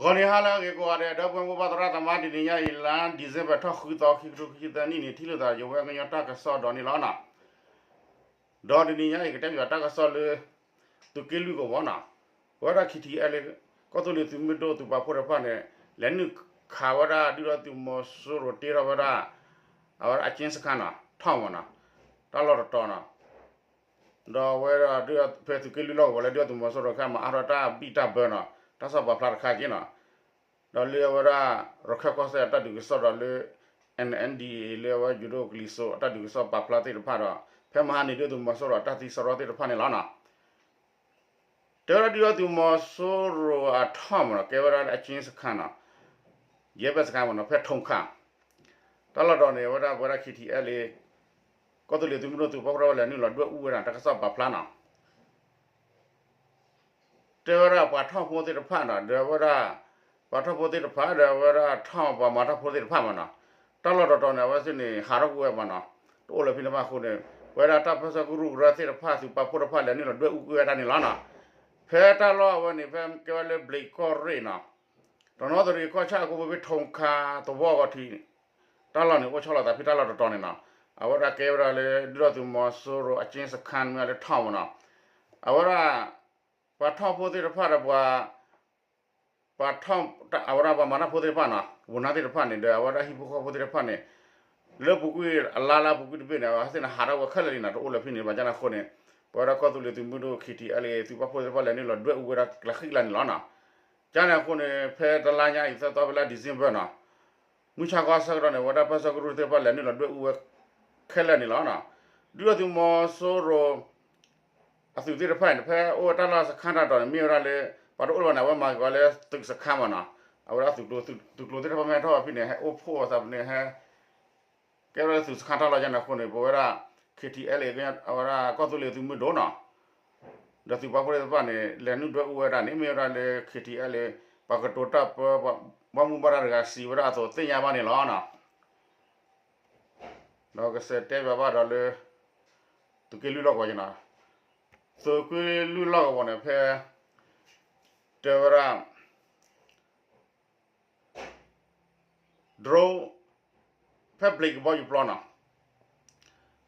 ဂီၤနံၤဟါလၢအဂ့ၤကိးဂၤဒဲး ဒီပုၢ်ဝဲၢ်မိၢ်ပၢ်သရၣ်သမါ တနံၤညါအံၤ လါ December ထီၣ်ဃုသီ ခံကထိခံဆံသၢနံၣ်န့ၣ် ထံၣ်လိာ်သးယဝဲကညီတၢ်ကစီၣ်ဒီးန့ၣ်လီၤနီၤ. ဒီးတနံၤညါအံၤ ကတဲပယီၤတၢ်ကစီၣ်လၢ သုးက့လွံၢ်ကဝီၤနီၤ, ပဝဲဒၣ် ခံထံၣ်အဲလ့ၣ် ကီၢ်သူလ့ၤသုးမုၢ်ဒိၣ်သုးပာ်ဖှိၣ်တဖၣ်န့ၣ် လဲၤနုာ်ခးဝဲဒၣ်ဒုၣ်ဒါသုးမီၤစိရိၤတ့ထီၣ်ဝဲဒၣ် အဝဲဒၣ်အကၠ့စခါနီၤ ထီၣ်မးနီၤ, တၢ်လီၢ်တတီၤနီၤ. ဒီးအဝဲဒၣ်ဒုၣ်ဒါဖဲသုးက့လွံၢ်လီၢ်ကဝီၤလၢဒုၣ်ဒါသုးမီၤစိရိၤခဲမၤအါထီၣ်တၢ်ဘံၣ်တၢ်ဘၢနီၤ, တၢ်စီၣ်ပာ်ဖျါတခါက့နီၤ. ဒီးလၢအဝဲဒၣ် ရခၢၣ်ကီၢ်စဲၣ်အတၢ်ဒုးကစီၣ်ဒီးလၢ N N D A လၢအဝဲယိၤဒိၣ်ကလံၤစိးအတၢ်ဒုးကစီၣ်ပာ်ဖျါသ့ၣ်တဖၣ်ဒီး ဖဲမဟါန့ၣ်ဒုၣ်ဒါသုးမီၤစိရိၤအတၢ်သံစရီသ့ၣ်တဖၣ်န့ၣ်လီၤနီၤ. တဲဝဲဒၣ်ဒုၣ်ဒါသုးမီၤစိရိၤအထီၣ်မးနီၤ ကဲဝဲဒၣ်လၢအကၠ့စခါနီၤ, ယဲၢ်ဘဲစခါမးနီၤ ဖဲထိၣ်ခါ တၢ်လီၢ်တတီၤန့ၣ် အဝဲဒၣ်ပဝဲဒၣ် ခံထံၣ်အဲလ့ၣ် ကီၢ်သူလ့ၤသုးမုၢ်ဒိၣ်သုးပာ်ဖှိၣ်တဖၣ်လဲၤနုာ်လီၤဒွဲၣ်အူဝဲဒၣ်တၢ်ကစီၣ်ပာ်ဖျါနီၤ. တဲဝဲဒၣ်ပှၤထီၣ်ဖိသ့ၣ်တဖၣ်နီၤ ဒီးအဝဲဒၣ် ပှၤထီၣ်ဖိသ့ၣ်တဖၣ်ဒီးအဝဲဒၣ်ထီၣ်ပှၤမၤထီၣ်ဖိသ့ၣ်တဖၣ်မးနီၤ, တၢ်လီၢ်တတီၤန့ၣ် အဝဲသ့ၣ်န့ၣ် ဟးထီၣ်ကွံာ်ဝဲမးနီၤ, တအိၣ်လၢၤဖဲန့ၣ်ဘၣ်အဃိန့ၣ် ပဝဲဒၣ်တၢ်ပၢၢ်ဆၢကရူၢ်ကရၢသ့ၣ်တဖၣ် သုးပာ်ဖှိၣ်တဖၣ်လဲၤနုာ်လီၤဒွဲၣ်အူကွံာ်ဝဲဒၣ်န့ၣ်လီၤနီၤ. ဖဲတၢ်လီၢ်အဝဲန့ၣ် ဖဲကဲဝဲလၢဘျံးကီၢ်ရ့ၣ်နီၤ, တနီသရံၣ်ကီၢ်ဆၣ်အကိးဖဲထိၣ်ခါသဝီဂီၤထံး တၢ်လီၢ်န့ၣ် အိၣ်ဆီလီၤသးဖဲတၢ်လီၢ်တတီၤန့ၣ်နီၤ, အဝဲဒၣ်ကဲဝဲဒၣ်လၢ ဒုၣ်ဒါသုးမီၤစိရိၤအကၠ့စခါမ့ၢ်လၢထီၣ်မးနီၤ, အဝဲဒၣ် ပှၤထီၣ်ဖိသ့ၣ်တဖၣ်ဒီးပှၤ ပှၤထီၣ် အဝဲဒၣ်ပှၤမၤတၢ်ဖိသ့ၣ်တဖၣ်နီၤ ဝူၤနါသ့ၣ်တဖၣ်န့ၣ် ဒီးအဝဲဒၣ်ဟံၣ်ဖိဃီဖိသ့ၣ်တဖၣ်န့ၣ် လၢပူၤကွံာ်အလါလၢအပူၤကွံာ်တဘ့ၣ်န့ၣ် အဝဲသ့ၣ်န့ၣ်ဟးထီၣ်ဝဲခဲလၢာ်လံနီၤ တအိၣ်လၢၤဖဲန့ၣ်ဘၣ်ကန့ၣ်အဃိန့ၣ် ပဝဲဒၣ်ကီၢ်သူလ့ၤသုးမုၢ်ဒိၣ် ခံထံၣ်အဲလ့ၣ် သုးပာ်ဖှိၣ်သ့ၣ်တဖၣ်လဲၤနုာ်လီၤဒွဲၣ်အူဝဲဒၣ်ကျဲဃံလၤန့ၣ်လီၤနီၤ. ကန့ၣ်အဃိန့ၣ် ဖဲတလါညါအံၤသၢသီဖဲလါ December နီၤ မုၢ်ဆါခီဆၢကတီၢ်န့ၣ် ပဝဲဒၣ်ပၢၢ်ဆၢကရူၢ်သ့ၣ်တဖၣ်လဲၤနုာ်လီၤဒွဲၣ်အူဝဲခဲလၢာ်န့ၣ်လီၤနီၤ. ဒုၣ်ဒါသုးမီၤစိရိၤ အသုးသ့ၣ်တဖၣ်န့ၣ် ဖဲအိၣ်ဝဲတၢ်လီၢ်စခါတၢ်တီၤန့ၣ် မ့ၢ်ဝဲဒၣ်လၢ ပှၤတအိၣ်လၢၤဘၣ်န့ၣ် အဝဲမၤက့ၤဝဲလၢသုးစခါမးနီၤ. အဝဲဒၣ်သုးကျိၤသ့ၣ်တဖၣ်မ့ၢ်ဟဲထီၣ်ဝဲဖဲန့ၣ် ဟဲအိၣ်ဖှိၣ်အသးဖဲန့ၣ် ဟဲ ကဲဝဲဒၣ်လၢသုးစခါတၢ်လီၢ်ကန့ၣ်အဃိန့ၣ် ပဝဲဒၣ် ခံထံၣ်အဲလ့ၣ် အဝဲဒၣ်ကီၢ်သူလ့ၤသုးမုၢ်ဒိၣ်နီၤ ဒီးသုးပာ်ဖှိၣ်သ့ၣ်တဖၣ်န့ၣ် လဲၤနုာ်ဒွဲၣ်အူဝဲဒၣ်န့ၣ် မ့ၢ်ဝဲဒၣ်လၢ ခံထံၣ်အဲလ့ၣ် ပှၤကတိၤတၢ်ပၢ ဘၣ်မူဘၣ်ဒါတဂၤစံးဝဲဒၣ်အသိးသ့ၣ်ညါဘၣ်န့ၣ်လီၤနီၤ. ဒီးကစဲးတဲဘၣ်ဘၣ်ဒီးလၢ သုးက့လွံၢ်လီၢ်ကဝီၤက့နီၤ, သုးက့လွံၢ်လီၢ်ကဝီၤန့ၣ် ဖဲ တဲဝဲဒၣ် drone ဖဲပျံၤကဘီယူၤပျီနီၤ,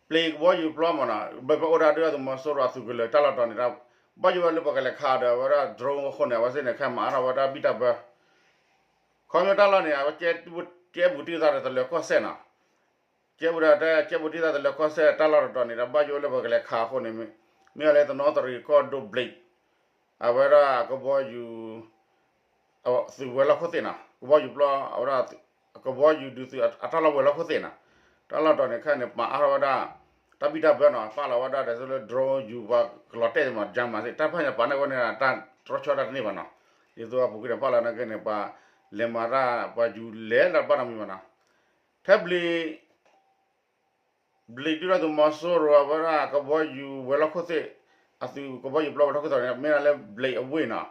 ပျံၤကဘီယူၤပျီမးနီၤ ဘၣ်ဖဲအိၣ်ဒၣ်ဒုၣ်ဒါသုးမီၤစိရိၤအသုးကလၢၤတၢ်လီၢ်တတီၤန့ၣ် ဘၣ်ယိၣ်ဝဲလၢပှၤကလဲၤခးဒီးအဝဲဒၣ် drone အဃိန့ၣ် အဝဲသ့ၣ်န့ၣ် ခဲမၤအါထီၣ်ဝဲဒၣ်ဘံၣ်တၢ်ဘၢ ခီဖျိတၢ်လီၢ်န့ၣ် အဝဲကဲဘူးတံၢ်သးဒီးတလၢၤကီၢ်စဲၣ်နီၤ, ကဲဘူးဒီးတဲ ကဲဘူးတံၢ်သးတလၢၤကီၢ်စဲၣ်တၢ်လီၢ်တတီၤန့ၣ်ဒီး ဘၣ်ယိၣ်ဝဲလၢပှၤကလဲၤခးအဃိန့ၣ် မ့ၢ်အလဲၤတနီသရံၣ်ကီၢ်ဒိၣ်ဘျံး အဝဲဒၣ်ကဘီယူၤ သုးဝဲၤလီၢ်ခိၣ်သ့ၣ်နီၤ ကဘီယူၤပျီ အဝဲဒၣ် ကဘီယူၤဒုးသုးအတၢ်လီၢ်ဝဲၤလီၢ်ခိၣ်သ့ၣ်နီၤ, တၢ်လီၢ်တတီၤန့ၣ်ခဲန့ၣ် မၤအါထီၣ်ဝဲဒၣ် တၢ်ဘံၣ်တၢ်ဘၢနီၤ ပာ်လီၤဝဲဒၣ်ဒီးလၢ drone ယူၤပှၤကလီၤတဲာ်သ့ၣ်မး Jammer သ့ၣ် တၢ်ဖၣ်ညါပာ်န့ၢ်ဝဲန့ၣ် တၢ်တြီဆၢတၢ်တန့ၢ်ဘၣ်နီၤ, ဒ်သိးအပူၤကွံာ်န့ၣ် ပာ်လီၤနာ်က့န့ၣ် ပှၤလဲၤမၤတၢ် ပှၤယူၤလဲၤလၢဘၣ်နီတမံၤဘၣ်နီၤ, ထဲဘျံး ဘျံးဒုၣ်ဒါသုးမီၤစိရိၤအဝဲဒၣ်ကဘီယူၤဝဲၤလီၢ်ခိၣ်သ့ၣ် အသုးကဘီယူၤပျီဝဲၤလီၢ်ခိၣ်သ့ၣ်န့ၣ် မ့ၢ်ဒၣ်လၢဘျံးအဝ့ၢ်နီၤ,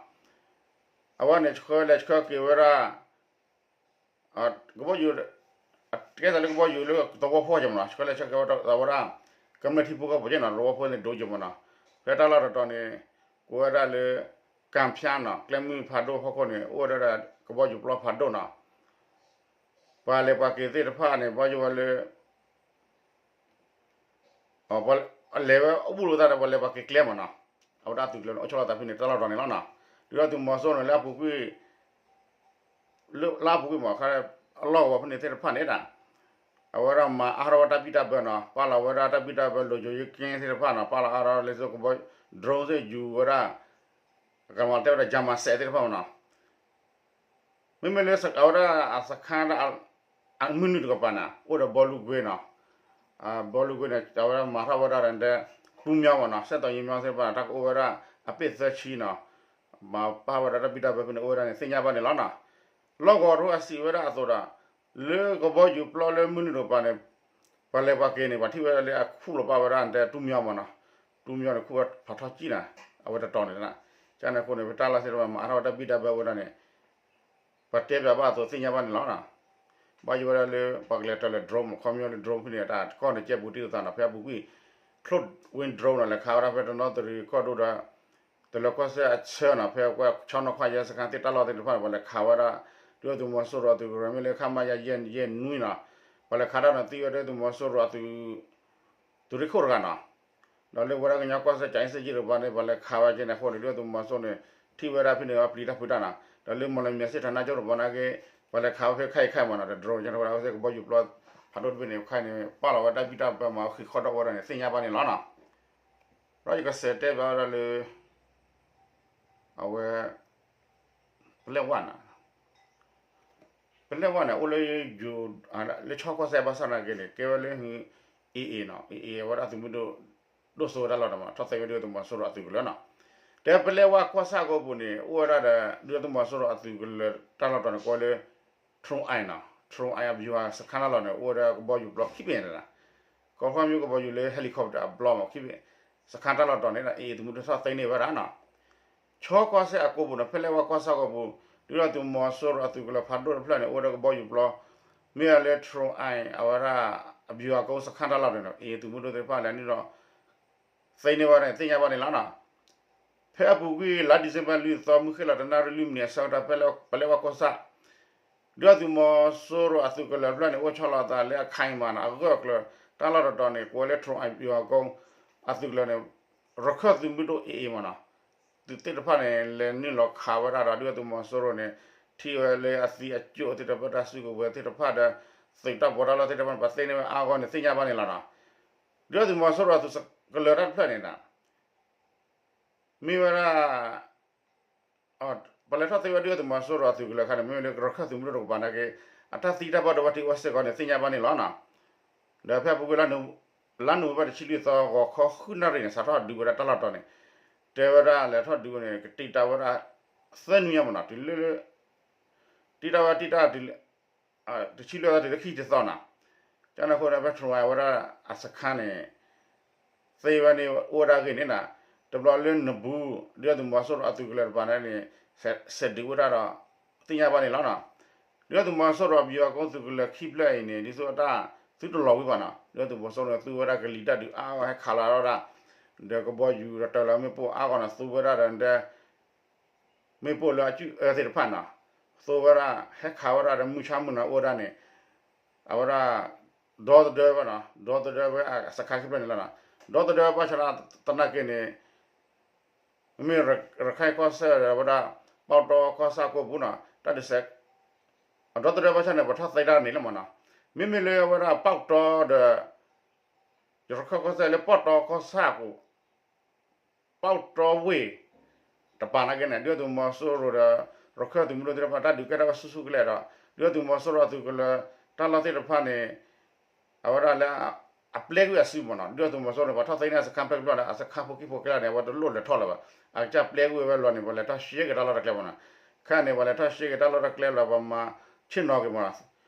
အဝဲန့ၣ်ဆှၢလဲၤဆှၢက့ၤဝဲဒၣ် ကဘီယူၤ ကဲသးလၢကဘီယူၤလၢသဝီဖိက့မးနီၤ ဆှၢလဲၤဆှၢက့ၤဝဲဒၣ် ကမျၢၢ်ထံဖိကီၢ်ဖိက့နီၤ သဝီဖိန့ၣ်ဒိက့မးနီၤ, ဖဲတၢ်လီၢ်တတီၤန့ၣ် ကိးဝဲဒၣ်လၢ ကၣ်ဖၠါနီၤ ကျဲမုၢ်ဖးဒိၣ်ဖီခိၣ်န့ၣ် အိၣ်ဝဲဒၣ်ဒီးကဘီယူၤပျီဖးဒိၣ်နီၤ ပှၤလဲၤပှၤက့ၤသ့ၣ်တဖၣ်န့ၣ် ဘၣ်ယိၣ်ဝဲလၢ လဲၤဝဲအဘူးလိာ်သးဒီးပှၤလဲၤပှၤက့ၤကျဲမးနီၤ, အဝဲဒၣ်သုးကျဲၤန့ၣ် အိၣ်ဆီလီၤသးဖဲန့ၣ်တၢ်လီၢ်တတီၤန့ၣ်လီၤနီၤ, ဒုၣ်ဒါသုးမီၤစိရိၤန့ၣ် လၢအပူၤကွံာ် လၢအပူၤကွံာ်မးခါ အလီၢ်ကဝီၤဖဲန့ၣ်သ့ၣ်တဖၣ်န့ၣ်ဒၣ် အဝဲဒၣ်မၤအါထီၣ်ဝဲတၢ်ဘံၣ်တၢ်ဘၢနီၤ ပာ်လီၤဝဲဒၣ်တၢ်ဘံၣ်တၢ်ဘၢ လိၤယိၤယက့သ့ၣ်တဖၣ်နီၤ ပာ်လီၤအါထီၣ်လၢကဘီ drone သ့ၣ်ယူၤဝဲဒၣ် ကမၤတဲဝဲဒၣ် Jammer စဲးသ့ၣ်တဖၣ်မးနီၤ မ့မ့ၢ်လၢအဝဲဒၣ်အစခါဒၣ် အမုၢ်နုာ်တကပၤန့ၣ် အိၣ်ဒီးဘီလူကွ့နီၤ, ဘီလူကွ့န့ၣ် အဝဲဒၣ်မၤထီၣ်ဝဲဒၣ်ဒီး တူမီမးနီၤ စဲးတီၣ်ယံမီသ့ၣ်တဖၣ် တၢ်ကအိၣ်ဝဲဒၣ်အပ့ၢ်သၢဆံနီၤ, မၤပာ်ဝဲဒၣ်တၢ်ဘံၣ်တၢ်ဘၢဖဲန့ၣ် အိၣ်ဝဲဒၣ်န့ၣ် သ့ၣ်ညါဘၣ်န့ၣ်လီၤနီၤ, လီၢ်ကဝီၤတဖၣ်အစံးဝဲဒၣ်အသိးဒီး လၢကဘီယူၤပျီလၢမုၢ်နုာ်တကပၤန့ၣ် ပှၤလဲၤပှၤက့ၤန့ၣ် ပှၤထံၣ်ဝဲဒၣ်လၢအခူၣ်လီၤပာ်ဝဲဒၣ်တဲတူမီမးနီၤ, တူမီန့ၣ်ခူၣ်ဝဲဖးထီကံၣ်နီၤ, အဝဲတတီၤန့ၣ် ကန့ၣ်အဃိန့ၣ် ပတၢ်လီၢ်သ့ၣ်တဖၣ်မၤအါထီၣ်ဝဲတၢ်ဘံၣ်တၢ်ဘၢဝဲဒၣ်န့ၣ် ပှၤတဲပၠးဘၣ်အသိးသ့ၣ်ညါဘၣ်န့ၣ်လီၤ. ဘၣ်ယိၣ်ဝဲဒၣ်လၢ ပှၤကလဲၤတၢ်လၢ drone ခီပညီလၢ drone ဖဲန့ၣ် တၢ်တကီၢ်န့ၣ် ကဲဘူးတံၢ်သးနီၤ ဖဲအပူၤကွံာ် Cloud Wing drone နီၤ လဲၤခးဝဲဒၣ်ဖဲတနီသရံၣ်ကီၢ်ဒိၣ်ဒီး တ ကလၢၤကီၢ်စဲၣ်အဆၢနီၤ ဖဲကွဲးဆီနီၣ်ခွါယဲစခါသ့ၣ်တၢ်လီၢ်သ့ၣ်တဖၣ်န့ၣ် ပှၤလဲၤခးဝဲဒၣ် ဒုၣ်ဒါသုးမီၤစိရိၤအသုးကလၢၤမ့ၢ်လၢ ခမရ ယဲၢ်နွံနီၤ, ပှၤလဲၤခးတၢ်ဒီးသံဝဲဒၣ်သုးမီၤစိရိၤအသုး သုးရ့ၣ်ခိၣ်တဂၤနီၤ, ဒီးလၢဝဲဒၣ်ကညီကီၢ်စဲၣ် ကၠၤအ့စ့ယ့ၢ်တကပၤန့ၣ် ပှၤလဲၤခးဝဲကဲန့ၣ်အဃိန့ၣ် ဒုၣ်ဒါသုးမီၤစိရိၤန့ၣ် ထံၣ်ဝဲဒၣ်ဖဲန့ၣ် ပျံၤတၢ်ဖုးတၢ်နီၤ, ဒီးလၢမီၣ်လမၠဲးစ့ၣ်ထီၣ်နါကၠိတကပၤန့ၣ်က့ ပှၤလဲၤခးဝဲဖဲခဲအံၤခဲအံၤမးနီၤ, ဒီး drone ကဲန့ၣ်ဝဲဒၣ်ဝဲသ့ၣ်ကဘီယူၤပျီ ဖးဒိၣ်တဘ့ၣ်န့ၣ် ခဲအံၤန့ၣ် ပာ်လီၤဝဲတၢ်ဘံၣ်တၢ်ဘၢမး ဃံးဃီဒီးဝဲဒၣ်န့ၣ် သ့ၣ်ညါဘၣ်န့ၣ်လီၤနီၤ. ဒီးယကစးတဲဘၣ်ဝဲဒၣ်လၢ အဝဲ ပလဲၣ်ဝါနီၤ, ပလဲၣ်ဝါန့ၣ် အိၣ်လၢယိၤ လၢဆီကီၢ်စဲၣ်ဘၣ်ဆၣ်နာ်က့န့ၣ် ကဲဝဲလၢ AA နီၤ, AA ဝဲဒၣ်သုးမုၢ်ဒိၣ် ဒိၣ်စိဝဲတၢ်လီၢ်တတီၤမး ထီၣ်သ့ဝဲဒၣ်သုးမီၤစိရိၤအသုးကလၢၤနီၤ. တဲပလဲၣ်ဝါကီၢ်ဆၣ်ကိပူၤန့ၣ် အိၣ်ဝဲဒၣ်ဒီး ဒုၣ်ဒါသုးမီၤစိရိၤအသုးကလၢၤတၢ်လီၢ်တတီၤန့ၣ် ကိးဝဲလၢ Truong Ai နီၤ, Truong Ai အဗျူဟာစခန်းတၢ်လီၢ်န့ၣ် အိၣ်ဝဲဒၣ်ကဘီယူၤပျီခံဘ့ၣ်န့ၣ်လီၤ. ကီၢ်ခီမ့ၢ်ကဘီယူၤလၢ helicopter အဘျီမး ခံဘ့ၣ်, စခန်းတၢ်လီၢ်တတီၤန့ၣ် AA သုးမုၢ်ဒိၣ်ထီၣ်သ့န့ၢ်ဝဲဒၣ်နီၤ. ဆီကီၢ်စဲၣ်အကိပူၤန့ၣ် ပလဲၣ်ဝါကီၢ်ဆၣ်ကိပူၤ ဒုၣ်ဒါသုးမီၤစိရိၤအသုးကလၢၤဖးဒိၣ်တဖျၢၣ်န့ၣ် အိၣ်ဝဲဒၣ်ကဘီယူၤပျီ မ့ၢ်ဝဲလၢ Truong Ai အဝဲဒၣ် အဗျူဟာကုန်းစခန်းတၢ်လီၢ်န့ၣ်နီၤ AA သုးမုၢ်ဒိၣ်သ့ၣ်တဖၣ်လဲၤနုာ်လီၤ သ့န့ၢ်ဝဲဒၣ်န့ၣ် သ့ၣ်ညါဘၣ်န့ၣ်လီၤနီၤ. ဖဲအပူၤကွံာ် လါဒံၣ်စ့ဘၢၣ်လွံၢ်သီ မုၢ်ဃ့ၢ်လီၤတနၣ်ရံၣ်လွံၢ်မံးနံးအဆၢကတီၢ် ပလဲၣ်ဝါကီၢ်ဆၣ် ဒုၣ်ဒါသုးမီၤစိရိၤအသုးကလၢၤတဖျၢၣ်န့ၣ် အိၣ်ဆီလီၤအသးလၢအခဲအံၤမးနီၤ အဂၢၢ်အကျၢၤ တၢ်လီၢ်တတီၤန့ၣ် ကိးဝဲလၢ Truong Ai ဗျူဟာကုန်း အသုးကလၢၤန့ၣ် ရခၢၣ်သုးမုၢ်ဒိၣ် AA မးနီၤ သုးသ့ၣ်တဖၣ်န့ၣ် လဲၤနုာ်လီၤခးဝဲဒၣ်ဒီး ဒုၣ်ဒါသုးမီၤစိရိၤန့ၣ် ထံၣ်ဝဲလၢအသံအကၠိၣ်သ့ၣ်တဖၣ် တၢ်စုကဝဲၤသ့ၣ်တဖၣ်ဒီး သုးတၢ်ပီးတၢ်လီသ့ၣ်တဖၣ်န့ၣ် ပှၤသ့န့ၢ်ဝဲအါဂီၢ်န့ၣ် သ့ၣ်ညါဘၣ်န့ၣ်လီၤနီၤ. ဒုၣ်ဒါသုးမီၤစိရိၤအသုးကလၢၤတၢ်တဖျၢၣ်န့ၣ် မ့ၢ်ဝဲဒၣ် ပှၤလဲၤထီၣ်သ့ဝဲဒၣ်ဒုၣ်ဒါသုးမီၤစိရိၤအသုးကလၢၤအခါန့ၣ် မ့မ့ၢ်လၢရခၢၣ်သုးမုၢ်ဒိၣ်တကပၤနာ်က့ အတၢ်သံတၢ်ဘၣ်ဒိဘၣ်ထံးအိၣ်စ့ၢ်ကီးန့ၣ် သ့ၣ်ညါဘၣ်န့ၣ်လီၤနီၤ. ဒီးဖဲအပူၤကွံာ် လါနိၣ်ဝ့ဘၢၣ်တဆံလွံၢ်သီ ဂီၤခီဃုနၣ်ရံၣ်န့ၣ် စးထီၣ်ဒုးဝဲဒၣ်တၢ်လီၢ်တတီၤန့ၣ် တဲဝဲဒၣ်လဲၤထီၣ်ဒုးဝဲန့ၣ် ကတံာ်တာ်ဝဲဒၣ် သၢနွံညါမးနီၤ တုၤလၢ တံာ်တာ်ဝဲတံာ်တာ်တုၤ တဆံလွံၢ်သီတုၤလၢခံတသီနီၤ. ကန့ၣ်အဃိန့ၣ် ဖဲ Truong Ai ဝဲဒၣ်အစခန်းန့ၣ် သ့ဝဲန့ၣ်အိၣ်ဝဲဒၣ်အဂ့ၢ်န့ၣ်နီၤ, တဘျီလၢနဘူး ဒုၣ်ဒါသုးမီၤစိရိၤအသုးကလၢၤတကပၤန့ၣ် စဲးဒုးဝဲဒၣ်ဒီး သ့ၣ်ညါဘၣ်န့ၣ်လီၤနီၤ. ဒုၣ်ဒါသုးမီၤစိရိၤအဗျူဟာကုန်းသုးကလၢၤခံဖျၢၣ်အံၤန့ၣ် ဒ်သိးအတၢ်သုတလီၤဝံၤဘၣ်နီၤ, ဒုၣ်ဒါသုးမီၤစိရိၤန့ၣ် သူဝဲဒၣ်ကလံၤတၢ်ဒုးအါဂီၢ် ဟဲခးလီၤဝဲဒၣ် ဒီးကဘီယူၤဒီးတၢ်လၢမ့ၣ်ပိၢ်အါဂီၢ်နီၤ, သူဝဲဒၣ်ဒီး မ့ၣ်ပိၢ်လၢအစုၣ်အၢသ့ၣ်တဖၣ်နီၤ, သူဝဲဒၣ် ဟဲခးဝဲဒၣ်ဒီးမုၢ်ဆါမုၢ်နၤအိၣ်ဝဲဒၣ်န့ၣ် အဝဲဒၣ် ဒီသဒၢဝဲနီၤ, ဒီသဒၢဝဲအစခန်းခံဖျၢၣ်န့ၣ်လီၤနီၤ, ဒီသဒၢဝဲဘၣ်ဆၣ်ဒီးသနာ်က့န့ၣ် မ့မ့ၢ်ရခဲၣ်ကီၢ်စဲၣ်ဒီးဝဲဒၣ် ပီၣ်တီကီၢ်ဆၣ်ကိပူၤနီၤ, တၢ်ဒုးစဲး အဒီသဒၢဘၣ်ဆၣ်န့ၣ် ပှၤထီၣ်သ့တၢ်န့ၣ်လီၤမးနီၤ, မ့မ့ၢ်လၢဝဲဒၣ်ပီၣ်တီဒီး ရခၢၣ်ကီၢ်စဲၣ်လၢပီၣ်တီကီၢ်ဆၣ်ကိ ပီၣ်တီဝ့ၢ်တပၤနာ်က့န့ၣ် ဒုၣ်ဒါသုးမီၤစိရိၤဒီး ရခၢၣ်သုးမုၢ်ဒိၣ်သ့ၣ်တဖၣ် တၢ်ဒုးကဲထီၣ်ဝဲဆူၣ်ဆူၣ်ကလဲာ်ဒီး ဒုၣ်ဒါသုးမီၤစိရိၤအသုးကလၢၤတၢ်လီၢ်သ့ၣ်တဖၣ်န့ၣ် အဝဲဒၣ်လၢ အပျဲကွံာ်အစုမးနီၤ, ဒုၣ်ဒါသုးမီၤစိရိၤန့ၣ် ပှၤထီၣ်သ့န့ၢ်အစခန်းဖဲကဘျီဒီး အစခန်းဖိခံဖိကျဲန့ၣ် အဝဲတလိၣ်လဲၤထီၣ်လၢၤဘၣ်, အကစၢ်ပျဲကွံာ်ဝဲလီၤန့ၣ် ပှၤလဲၤထီၣ်ရှဲက့ၤတၢ်လီၢ်တၢ်ကျဲမးနီၤ, ခဲအံၤန့ၣ် ပှၤလဲၤထီၣ်ရှဲက့ၤတၢ်လီၢ်တၢ်ကျဲလီၤ ပှၤမၤဆ့ၣ်နီၤက့ၤမးနီၤ,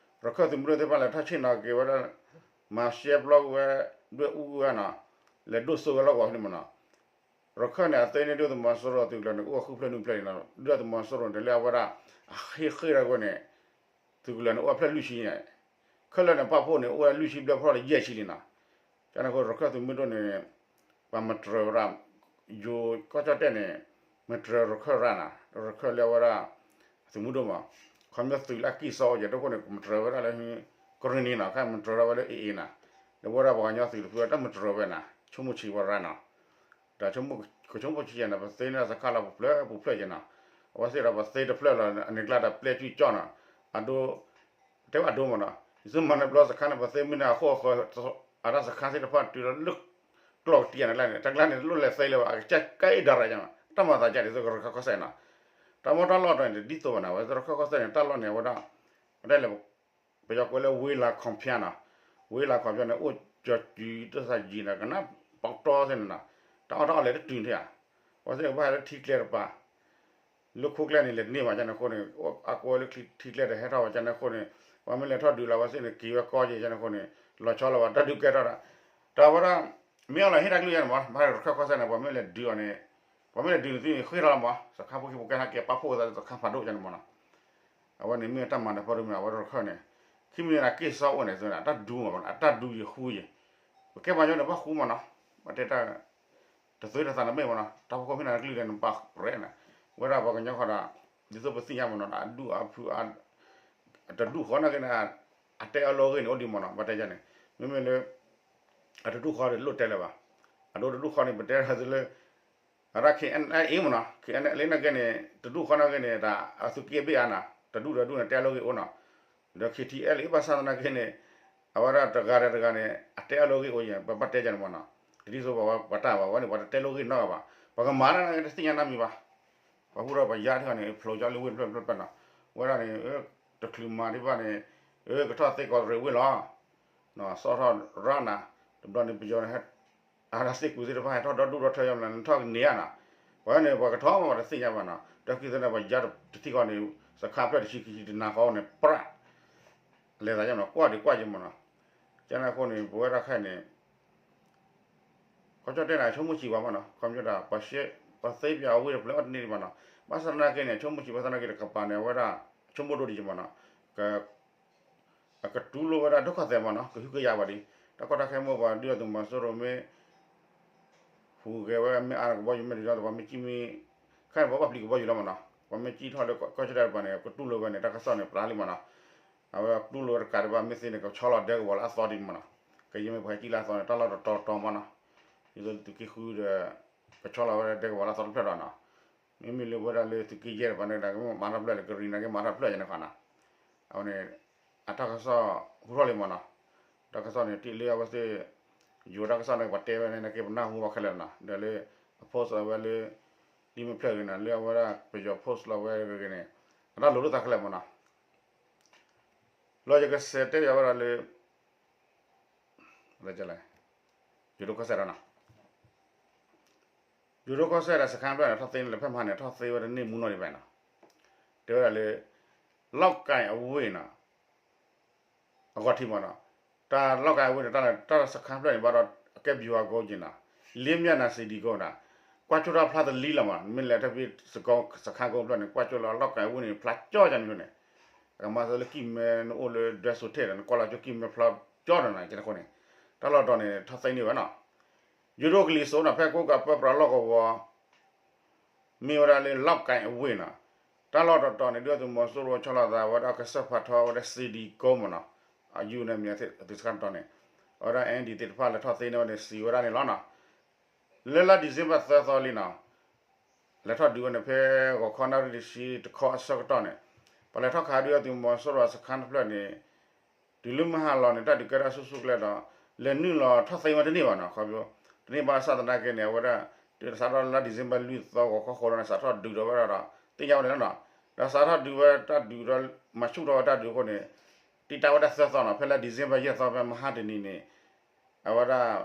ရခၢၣ်သုးမုၢ်ဒိၣ်သ့ၣ်တဖၣ်လဲၤထီၣ်ဆ့ၣ်နီၤက့ၤဝဲဒၣ် မၤရှဲပျီကွံာ်ဝဲ ဒွဲၣ်အူကွံာ်ဝဲနီၤ, လဲၤဒိၣ်စိဝဲလီၢ်ကဝီၤဖဲန့ၣ်မးနီၤ, ရခၢၣ်န့ၣ် အသ့န့ၢ်ဒုၣ်ဒါသုးမီၤစိရိၤသုးကလၢၤန့ၣ် အိၣ်ဃုဖျၢၣ်နွံဖျၢၣ်န့ၣ်နီၤ, ဒုၣ်ဒါသုးမီၤစိရိၤန့ၣ် တလၢအဝဲဒၣ် အဟ့ၣ်ဃ့ၢ်ဒၣ်ဝဲန့ၣ် သုးကလၢၤန့ၣ် အိၣ်ဝဲဖျၢၣ်လွံၢ်ဆံန့ၣ်, ခဲလၢာ်န့ၣ် ပာ်ဖှိၣ်န့ၣ် အိၣ်ဝဲလွံၢ်ဆံဘျဲၣ်ဖျၢၣ်လၢယဲၢ်ဆံလံနီၤ, ကန့ၣ်အဃိ ရခၢၣ်သုးမုၢ်ဒိၣ်န့ၣ် ပှၤမတြၢၤဝဲဒၣ် ယိၤကီၢ်ကၠီၣ်တဲၣ်န့ၣ် မတြၢၤရခၢၣ်ရၣ်နီၤ, ရခၢၣ်လၢအဝဲဒၣ် သုးမုၢ်ဒိၣ်မး, ခီဖျိသုးလၢအကံၢ်စီအိၣ်ယဲၢ်တခိၣ်န့ၣ် မတြၢၤဝဲဒၣ်လၢ ကရံၣ်နံၤနီၤ, ခဲမတြၢၤဝဲဒၣ်လၢ AA နီၤ, ဒီးဝဲဒၣ်ပှၤကညီသုးတဖုတၢ်မတြၢၤဝဲနီၤ, ဆိကမိၣ်ဆံးဝဲရၣ်နီၤ, ဒီးကဆိကမိၣ်ဆံးယဲၢ်နီၤ ပသ့န့ၢ်စခါလီၤပူၤဖျဲးပူၤဖျဲးယဲၢ်နီၤ, အဝဲသ့ၣ်ဒီးပသ့တဖျၢၣ်လီၤ အန့ၣ်ကျါဒီးပျဲကုၢ်ကၠီၣ်နီၤ, အဒိ တဲဝဲအဒိမးနီၤ, ယဆိကမိၣ်န့ၣ်ဘျီစခါန့ၣ် ပသ့မ့ၢ်န့ၣ်အဃိအဃၢၤ အတၢ်စခါသ့ၣ်တဖၣ်တုၤလီၤလၢ ကျီၢ်ကတံာ်န့ၣ်လၢန့ၣ် တၢ်ကျါန့ၣ် တလိၣ်လဲၤသ့လၢၤဘၣ် အကစၢ်ကဲအ့ၣ်ဒၣ်ရၣ်ယဲၢ်နီၤ, တၢ်မၤသးကဲဒ်သိးကရခၢၣ်ကီၢ်စဲၣ်နီၤ, တၢ်မ့ၢ်တၢ်လီၢ်တတီၤန့ၣ် တဒ်သိးဘၣ်နီၤ, အဝဲရခၢၣ်ကီၢ်စဲၣ်န့ၣ် တၢ်လီၢ်န့ၣ် အဝဲဒၣ် ဝဲဒၣ်လဲၣ် ပယီၤကိးလၢ ဝ့လးခီဖၠၣ်နီၤ, ဝ့လးခီဖၠၣ်န့ၣ် အိၣ်ကၠီၤစုၤတၢ်သးယံၤနီၤ ကနၣ်ပီးတီသ့ၣ်န့ၣ်နီၤ, တၢ်အီၣ်တၢ်အီလဲၤတတုၤန့ၣ်ဧါ, အဝဲသ့ၣ်ဘၣ်ဟဲလၢထံကျဲတပၤ လၢခိကျဲန့ၣ် လဲၤတန့ၢ်ဘၣ်ကန့ၣ်အဃိန့ၣ် အကိးဝဲလၢထံကျဲဒီးဟဲထီၣ်ဘၣ်ကန့ၣ်အဃိန့ၣ် ပှၤမ့ၢ်လဲၤထီၣ်ဒုးလီၤဝဲသ့ၣ်န့ၣ် က့ၤဝဲကီယဲၢ်ကန့ၣ်အဃိန့ၣ် လီၤဆီလီၤဘၣ် တၢ်ဒုးကဲထီၣ်ဒီး တၢ်ဝဲဒၣ် မ့ၢ်အီၤလီၤဟ့ၣ်တၢ်ကလုၢ်ယဲၢ်န့ၣ်မး ဘၣ်ရခၢၣ်ကီၢ်စဲၣ်န့ၣ် ပှၤမ့ၢ်လဲၤဒုးအီၤန့ၣ် ပှၤမ့ၢ်လဲၤဒုးန့ၣ်သ့ၣ်န့ၣ် ဃ့ထီၣ်လီၤမး စခါဖိခံဖိကဲထီၣ်ကဲပာ်ဖှိၣ်သးစခါဖးဒိၣ်ကန့ၣ်မးနီၤ အဝဲန့ၣ်မ့ၢ်တၢ်မၤနၢၤဖီဒိၣ်မး အဝဲရခၢၣ်န့ၣ် ခံမံၤန့ၣ် က့ၢ်စီအိၣ်န့ၣ် အတၢ်ဒူမး အတၢ်ဒူယဃူယဲၢ် ပကဲပှၤကညီန့ၣ် ဘၣ်ဃူမးနီၤ ပတဲတၢ် တသွဲတသးနမဲာ်မ့ၢ်နီၤ တၢ်ဖီခိၣ်ဖဲန့ၣ်တကလုာ်ဒီးနပာ်ရဲၣ်န့ၣ် ဝဲဒၣ်ပှၤကညီဃီဒီး ဒ်သိးပသ့ၣ်ညါမ့ၢ်နီၤ အဒူၣ်အဖု တဒူၣ်ဃီနာ်က့န့ၣ် အတဲအၢလီၤဂ့ၢ်န့ၣ်အိၣ်ဒံးမ့ၢ်နီၤ ပတဲယၤန့ၣ် မ့မ့ၢ်လၢ အတဒူၣ်ဃီဒီးလိၣ်တဲလၢၤဘၣ် အဒိတဒူၣ်ဃီန့ၣ် ပတဲဒၣ်သုလၢ အဒၣ် KNLA မ့ၢ်နီၤ KNLA နာ်က့န့ၣ် တဒူၣ်ဃီနာ်က့န့ၣ် တၢ်အသုးက့ဘ့ၣ်အါနီၤ တဒူၣ်ဒီးဒူၣ်န့ၣ် တဲအၢလီၤဂ့ၢ်အိၣ်နီၤ ဒီး KTLA ဘၣ်ဆၣ်သနာ်က့န့ၣ် အဝဲဒၣ်တဂၤဒီးတဂၤန့ၣ် အတဲအၢလီၤဂ့ၢ်အိၣ်ယဲ ပဘၣ်တဲယၤန့ၣ်မ့ၢ်နီၤ တဒ်သိးပဝဲပတၢ်ဘၣ်ဝဲန့ၣ် ပှၤတတဲလိာ်ဂ့ၢ်နီတဂၤဘၣ် ပှၤကမၤတၢ်နာ်က့တသ့ၣ်ညါနီတမံၤဘၣ် ပှၤဟူထီၣ်ပှၤယါထီၣ်န့ၣ် ဖျိးကၠီလၢဝ့ၢ်ဖျၢၣ်ဖျၢၣ်ဖျၢၣ်နီၤ ဝဲဒၣ်န့ၣ် တချုးမၤဒံးဘၣ်န့ၣ် ကထီၣ်သ့ကီးရ့ၣ်ဝ့ၢ်လီၤ စီၣ်ထီၣ်ရၣ်နၤ တဘျီန့ၣ်ပယီၤန့ၣ် အဝဲဒၣ်သ့ၣ်ကူၣ်သ့ၣ်တဖၣ်ဟဲထီၣ်ဒီဒူၣ်ဒီထၢယါမနုၤ နထီၣ်ကန့ၢ်ဧါနီၤ ပှၤန့ၣ် ပှၤကထီၣ်မးပှၤတသ့ၣ်ညါဘၣ်နီၤ ဒီးခံသနာ်ပှၤယါတထံၣ်ဃီန့ၣ် စခါဖျၢၣ်တဆံခံဆံတနၤဃီန့ၣ် ပြၣ် လဲၤသးယါမနုၤ ကွၢ်ဒံးကွၢ်ယါမနုၤနီၤ ကန့ၣ်အဃိန့ၣ် ပဝဲဒၣ်ခဲအံၤန့ၣ် ခီကၠီၣ်တဲၣ်န့ၣ် ဆိကမိၣ်ဆံးဘၣ်မနုၤနီၤ ခီပညီဒၣ် ပှၤသ့ပှၤအဝ့ၢ်တဖျၢၣ်အီၣ်တန့ၢ်ဒံးဘၣ်နီၤ ဘၣ်ဆၣ်သနာ်က့န့ၣ် ဆိကမိၣ်ဆံးဘၣ်သနာ်က့တကပၤန့ၣ် အဝဲဒၣ် ဆိကမိၣ်ဒိၣ်ဒံးယါမနုၤနီၤ အကတူၢ်လိာ်ဝဲဒၣ်ဒိၣ်ခီၣ်သဲးမနုၤနီၤ ကဟုကယာ်ဘၣ်ဒံး တၢ်ကီတၢ်ခဲမ့ၢ်ပှၤဒုၣ်ဒါသုးမီၤစိရိၤမ့ၢ် ဟူးဂဲၤဝဲမ့ၢ်အါကဘီယူၤမ့ၢ်ဒ်သိးပှၤမ့ၢ်ကံၣ်မ့ၢ် ခဲအံၤပှၤဘၣ်ပျံၤကဘီယူၤလီၤမနုၤနီၤ ပှၤမ့ၢ်ကံၣ်ထီၣ်လၢကီၢ်ဆၢတဲာ်တပၤန့ၣ် ကတူၢ်လိာ်ဝဲန့ၣ် တၢ်ကစီၣ်န့ၣ် ပျၢ်လံမနုၤနီၤ အဝဲတူၢ်လိာ်ဝဲတကးဒံးဘၣ်မ့ၢ်သ့န့ၣ် ကဆီလီၤဒဲကဝီၤလၢအသီဒံးမနုၤနီၤ ကယဲၢ်မ့ၢ်ပှၤဟဲကံၣ်လၢအသီန့ၣ် တၢ်လီၢ်တတီၤတီၤမနုၤနီၤ ဒ်သိးသုးက့ဃုဒီး ကဆီလီၤဝဲဒဲကဝီၤလၢအသီတဖျၢၣ်ဒီးနီၤ မ့မ့ၢ်လၢပဝဲဒၣ်လၢသုးက့ယဲၢ်တပၤန့ၣ် မၤထီၣ်ဖျၢၣ်လၢကရံၤနာ်က့မၤထီၣ်ဖျၢၣ်ယါန့ၣ်ဃီနီၤ အဝဲန့ၣ် အတၢ်ကစီၣ်ဟူထီၣ်လံမနုၤနီၤ တၢ်ကစီၣ်န့ၣ် တ့ၢ်လၢအဝဲသ့ၣ် ယိၤတၢ်ကစီၣ်န့ၣ် ပှၤတဲဝဲန့ၣ်နာ်က့ပနၢ်ဟူဘၣ်ခဲလၢာ်နီၤ ဒီးလၢ အ post အဝဲလၢ လံာ်မဲာ်ဖျၢၣ်ဂ့ၤန့ၣ် လၢအဝဲဒၣ်ပယီၤ post လီၤဝဲဂ့ၤန့ၣ် အတၢ်လိၤလိာ်သးခဲလၢာ်မနုၤနီၤ လီၤယကစဲးတဲယၤဝဲဒၣ်လၢ ယိၤဒိၣ်ကီၢ်စဲၣ်ဒီးနီၤ ယိၤဒိၣ်ကီၢ်စဲၣ်ဒီးစခါဖျၢၣ်န့ၣ် ထီၣ်သ့န့ၣ်လၢဖဲမဟါန့ၣ် ထီၣ်သ့ဝဲတန့ၢ်မူနီၢ်ဒံးဘၣ်နီၤ တဲဝဲဒၣ်လၢ လီၣ်ကၣ်အဝ့ၢ်နီၤ အဂီၢ်ထံးမနုၤနီၤ တၢ်လီၣ်ကၣ်အဝ့ၢ်န့ၣ် တၢ်စခါဖျၢၣ်န့ၣ် ဘၣ်ဒီးအကဲ ဗျူဟာကုန်း က့ၤနီၤ လ့ၣ်မၠၣ်နၤ စ့ဒံကိနီၤ ကွၢ်ကၠိတၢ်ဖျါသလံလီၤမနုၤ မ့ၢ်လဲၤထီၣ်ဖဲ စခါကိဖျၢၣ်န့ၣ် ကွၢ်ကၠိလီၤလီၣ်ကၣ်အဝ့ၢ်န့ၣ် ဖျါကၠီယါန့ၣ်န့ၣ် အကမၤသးလၢကံၢ်မဲနအိၣ်လၢဒွဲစိထ့ၣ်ဒီး နကွၢ်လီၤကၠိကံၢ်မဲဖျါကၠီဒီးနီၤ ကဲန့ၣ်အဃိန့ၣ် တၢ်လီၢ်တတီၤန့ၣ် ထီၣ်သ့န့ၢ်ဝဲနီၤ ယိၤဒိၣ်ကလံၤစိးနီၤ ဖဲကိးကးပၢပြးလီၢ်ကဝီၤ မ့ၢ်ဝဲဒၣ်လၢလီၣ်ကၣ်အဝ့ၢ်နီၤ တၢ်လီၢ်တတီၤန့ၣ် ဒုၣ်ဒါသုးမီၤစိရိၤဆီလီၤသးဝဲဒၣ်ကစၢၢ်ဖးထီဝဲဒၣ် စ့ဒံကိမနုၤနီၤ အယူၢ်န့ၣ်မ့ၢ်သုးစခါတတီၤန့ၣ် အဝဲဒၣ် အၣ်အၣ်ဒီး သ့ၣ်တဖၣ်လဲၤထီၣ်သ့န့ၢ်ဝဲန့ၣ် စံးဝဲဒၣ်န့ၣ်လီၤနီၤ လၢလါ December သၢသီလံနီၤ လဲၤထီၣ်ဒုးဝဲန့ၣ် ဖဲဂီၤခီနၣ်ရံၣ်တဆံတခီအဆၢကတီၢ်န့ၣ် ပှၤလဲၤထီၣ်ခးဒုၣ်ဒါသုးမီၤစိရိၤအစခါတဖျၢၣ်န့ၣ် တုၤလၢမဟါလီၤန့ၣ် တၢ်ဒုးကဲထီၣ်ဆူၣ်ဆူၣ်ကျဲဒီး လဲၤနုာ်လီၤထီၣ်သ့ဝဲတန့ၢ်ဘၣ်နီၤ ခီဖျိ တန့ၢ်ဘၣ်ဆၣ်သနာ်က့န့ၣ် အဝဲဒၣ် တုၤစးထီၣ်လါ December လွံၢ်သီဂီၤခီဃိးဒီးန့ၣ် စးထီၣ်ဒုးဒီးဝဲဒၣ်ဒီး သ့ၣ်ညါဝဲန့ၣ်လီၤနီၤ ဒီးစးထီၣ်ဒုးဝဲတၢ်ဒုးဒီး မၤဆူၣ်ထီၣ်ဝဲတၢ်ဒုးအဃိန့ၣ် တံာ်တာ်ဝဲဒၣ်သၢသီနီၤ ဖဲလါ December ယဲၢ်သီဖဲမဟါတနံၤန့ၣ် အဝဲဒၣ်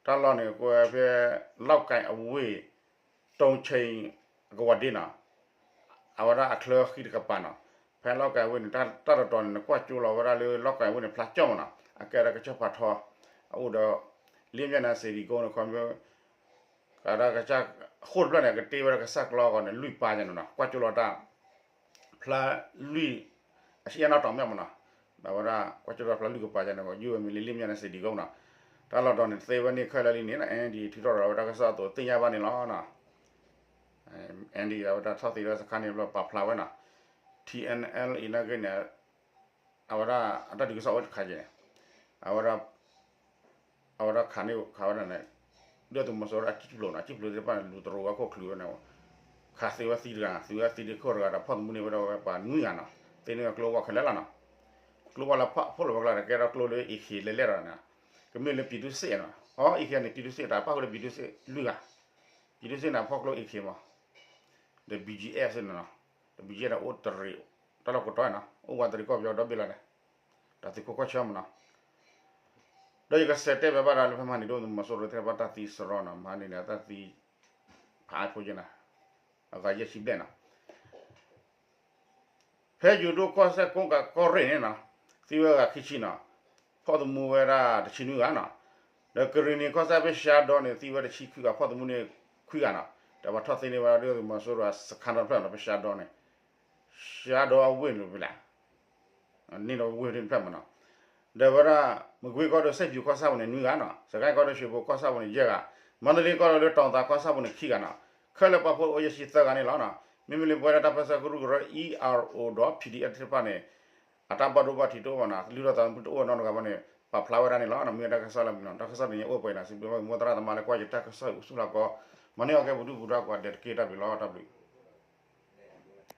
တၢ်လီၢ်န့ၣ် ကွဲးဖဲ လီၣ်ကၣ်အဝ့ၢ် တိၣ်ဆ့ၣ် အကဝီၤဒ့နီၤ အဝဲဒၣ်အချၢဃံတကပၤနီၤ ဖဲလီၣ်ကၣ်အဝ့ၢ်န့ၣ် တၢ်တတီၤန့ၣ် နကွၢ်ကၠိလီၤဝဲဒၣ်လၢလီၣ်ကၣ်အဝ့ၢ်န့ၣ် ဖျါကၠီမနုၤနီၤ အကဲဒၣ်ကစၢၢ်ဖးထီ အအိၣ်ဒီး လ့ၣ်မၠၣ်နၤ စ့ဒံကိန့ၣ် ခီဖျိ ကဒၣ်ကစၢ်ဃိၣ်တဖျၢၣ်န့ၣ် ကတ့ဝဲဒၣ်ကစၢ်ကျီဂီၤန့ၣ် လွံၢ်ပၤယါန့ၣ်နီၤ ကွၢ်ကၠိလီၤတၢ် ဖျါလွံၢ် အဆံအနီၣ်တီၤမ့ၢ်မနုၤနီၤ အဝဲဒၣ် ကွၢ်ကၠိလီၤဖျါလွံၢ်ကပၤယါန့ၣ် ယုၢ်ဝဲမ့ၢ်လၢလ့ၣ်မၠၣ်နၤ စ့ဒံကိနီၤ တၢ်လီၢ်တတီၤန့ၣ် သ့ဝဲန့ၢ်ခဲလၢာ်လံန့ၣ် အၣ်အၣ်ဒီး ထုးထီၣ်ရၤဝဲတၢ်ကစီၣ်အသိးသ့ၣ်ညါဘၣ်န့ၣ်လီၤနီၤ အၣ်အၣ်ဒီး အဝဲဒၣ်ထီၣ်သ့ဝဲစခါန့ၣ်ဘျီပာ်ဖျါဝဲနီၤ ထံၣ်အဲၣ်အၣ်အံၤနာ်က့န့ၣ် အဝဲဒၣ် အတၢ်ဒုးကစီၣ်အိၣ်တခါက့ၤန့ၣ် အဝဲဒၣ် အဝဲဒၣ်ခးန့ၢ်ခးဝဲဒၣ်န့ၣ် ဒုၣ်ဒါသုးမီၤစိရိၤအကံၣ်ပျိၤနီၤ ကံၣ်ပျိၤသ့ၣ်တဖၣ်န့ၣ် လူၤတရိးဝဲခိၣ်ချူးဝဲန့ၣ် ခးသ့ဝဲသံတဂၤ သံဝဲသံဒ့ခိၣ်တဂၤဒီး ဖီၣ်သမူန့ၢ်ဝဲဒၣ်ဝဲပှၤနွံဂၤနီၤ သ့န့ၢ်ဝဲကျိဝဲခဲလၢာ်လီၤနီၤ ကျိဝဲလၢဖီၣ်ဖိလီၤဝဲကျါဒီး ကဲထီၣ်ကျိလၢ AK လဲၤလဲၣ်ဒီးန့ၣ် ကမ့ၢ်လၢ ပြည်သူ့စစ် နီၤ အီ AK န့ၣ် ပြည်သူ့စစ် တၢ်ပၣ်ဃုာ်လၢ ပြည်သူ့စစ် လွံၢ်ဂၤ ပြည်သူ့စစ် န့ၣ် ဖီၣ်ကျိ AK မး ဒီး BGF န့ၣ်နီၤ ဒီး BGF န့ၣ် အိၣ်တရံး တၢ်လီၢ်ကိးတီၤနီၤ အိၣ်ဝးတရံးကီၢ်ပယီၤဒီဘ့ၣ်လီၤန့ၣ် တၢ်သုးခိၣ်ကီၢ်ဆၢမးနီၤ ဒီးယကစံးတဲဘၣ်ဘၣ်ဒီးလၢဖဲမဟါန့ၣ် ဒုၣ်ဒါသုးမီၤစိရိၤသ့ၣ်တဖၣ်တၢ်သံစရီနီၤ မဟါန့ၣ်န့ၣ် အတၢ်သံ ဖးအါဖိက့ၤနီၤ အဂၤယဲၢ်ဆံဘျဲၣ်နီၤ ဖဲယိၤဒိၣ်ကီၢ်စဲၣ်ကိးကးကီၢ်ရ့ၣ်န့ၣ်နီၤ သံဝဲဂၤခံဆံနီၤ ဖီၣ်သမူဝဲဒၣ်တဆံနွံဂၤနီၤ ဒီးကရ့ၣ်နံၤကီၢ်စဲၣ်ဖဲရှါဒီန့ၣ် သံဝဲတဆံခွံဂၤ ဖီၣ်သမူန့ၢ်ခွံဂၤနီၤ ဒီးပှၤထီၣ်သ့န့ၢ်ဝဲဒၣ်ဒုၣ်ဒါသုးမီၤစိရိၤစခါထီၣ်တဖျၢၣ်နီၤ ဖဲရှါဒီန့ၣ် ရှါဒီအဝ့ၢ်န့ၣ်ဖဲလဲၣ် န့ၣ်ဒီးဝ့ၢ်တဖျၢၣ်မးနီၤ ဒီးဝဲဒၣ် မကွ့ကီၢ်ဒိၣ် စဲၣ်ဖၠူၤကီၢ်ဆၣ်ပူၤန့ၣ် နွံဂၤနီၤ စကဲကီၢ်ဒိၣ် ရွှေဘိုကီၢ်ဆၣ်ပူၤန့ၣ် ယဲၢ်ဂၤ မန္တလေးကီၢ်လၢ တောင်သာ ကီၢ်ဆၣ်ပူၤန့ၣ် ခံဂၤနီၤ, ခဲလၢာ်ပာ်ဖှိၣ်အိၣ်ယဲၢ်ဆံသၢဂၤန့ၣ်လီၤ. မ့မ့ၢ်လၢပဝဲဒၣ်တၢ်ပၢဆှၢကရူၢ်ကရၢ E R O ဒီး P D F သ့ၣ်တဖၣ်န့ၣ် အတၢ်ဘၣ်ဒိဘၣ်ထံးတအိၣ်ဘၣ်နီၤ, လုၢ်ထီၣ်သးသမူတအိၣ်နီတဂၤဘၣ်န့ၣ် ပာ်ဖျါဝဲဒၣ်န့ၣ်လီၤ. မ့ၢ်တၢ်ကစီၣ်လၢမံၤနီၤ, တၢ်ကစီၣ်တနံၤအံၤအိၣ်ပှဲၤနီၤ, စံးဘျုးဘၣ်မိၢ်သရၣ်သမါလၢကွၢ်ယတၢ်ကစီၣ်အံၤအိၣ်ဆူၣ်လီၤကီး, မၤန့ၢ်အီၤကဲပူၤဒုၣ်ပူၤဒါကိးဂၤဒဲးတက့ၢ်. တၢ်ဘျုးလီၤ, တၢ်ဘျုး.